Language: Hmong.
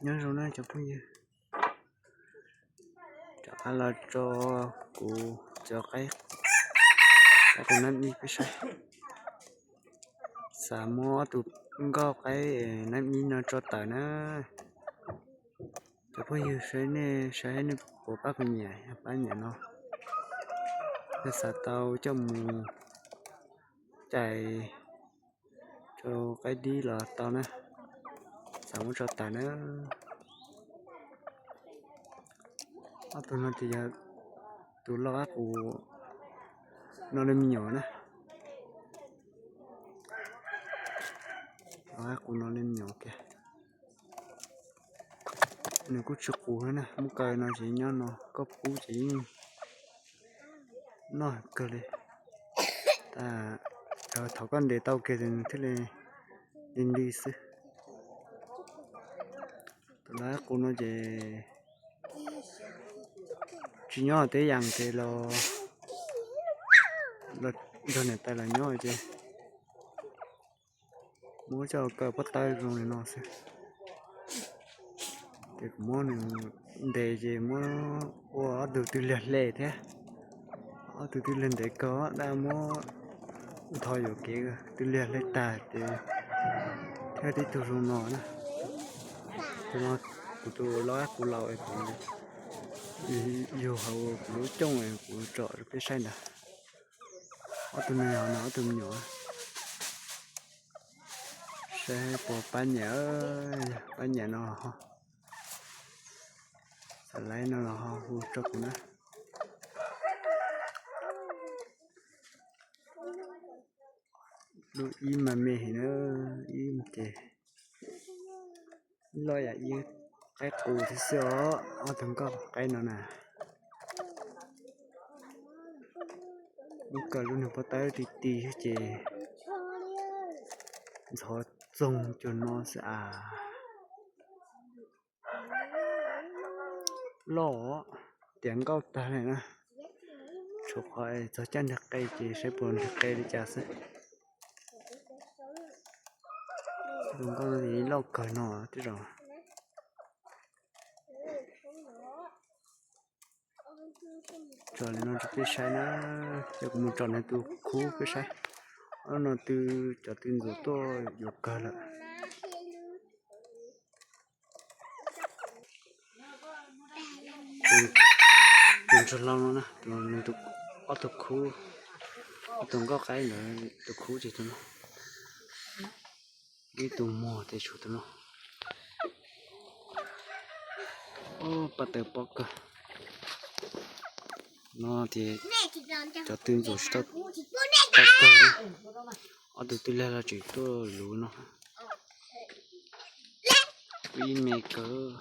Nyob zoo na cov phooj ywg, rov qab los tso kuv cov qaib, ob tug nab ib peb saib. Xav muab ob tug nkauj qaib nab ib no tso tawm na. Cov phooj ywg, saib nej, saib nej puas pab kuv nyiam, yog pab nyiam no, nej xav tau coj mus cais rau qaib dib los tau na. Xav muab tso tawm na. Ob tug no ces yog tus loj qab qus no li me nyuam na. Loj qab qus no li me nyuam kiag. Nws kuj tsis qus thiab na, muab kaw no ces nyob no, koj pub ces yeej noj kawg li. Thaum koj ntes tau kiag ces nws thiaj li li li xwb. Tus loj qab qus no ces tsis nyob teb yas ces los nrog niam tais los nyob ces muab coj kaw pob tawb zoo li no xwb. Ces kuv muab nws ntes ces muab ua ob tug twg liag hle thiab. Ob tug twg liag ntev kawg daj muab ntho yuam kev twg liag hle tag ces thiaj tib tug zoo no na. Tus no kuv tus loj qab qus laus es kuv yug hauv kuv lub cooj es kuv tsom rau peb saib ntag. Ob tug me nyuam no, ob tug me nyuam. Saib puas pab nyiam, pab nyiam no los ho, xav laib no los ho hu rau kuv na. Lub ib mas me heev na, ib ces loj yam ib qaib qus thiab xwb os, ob tug nkauj qaib no na. Muab kaw lub niag pob tawb ti ti xwb ces ntxhov txoog cuag no xwb as. Loj tiav nkauj tag li na. Tshuav qhov txog caij nrhiav qe ces saib puas nrhiav qe li cas xwb. Tus nkauj no loj kawg no tej zaum. Tso li no rau peb saib na, coj kuv mus tsom nws tus khub peb saib. Ob no twb cov tw ntxuav tuaj yuav kawg lawm. Tus ntsuag hlau no na, nws ob tug khub, ob tug nkauj qaib ntawd tus khub ces tus no, ib tug muag ces tshuav tus no. Paj taws pob kawg no ces cov tw ntxuav tsis tau kawg na. Ob tug twg liag los tseem tuaj luv no. Ib me kawg.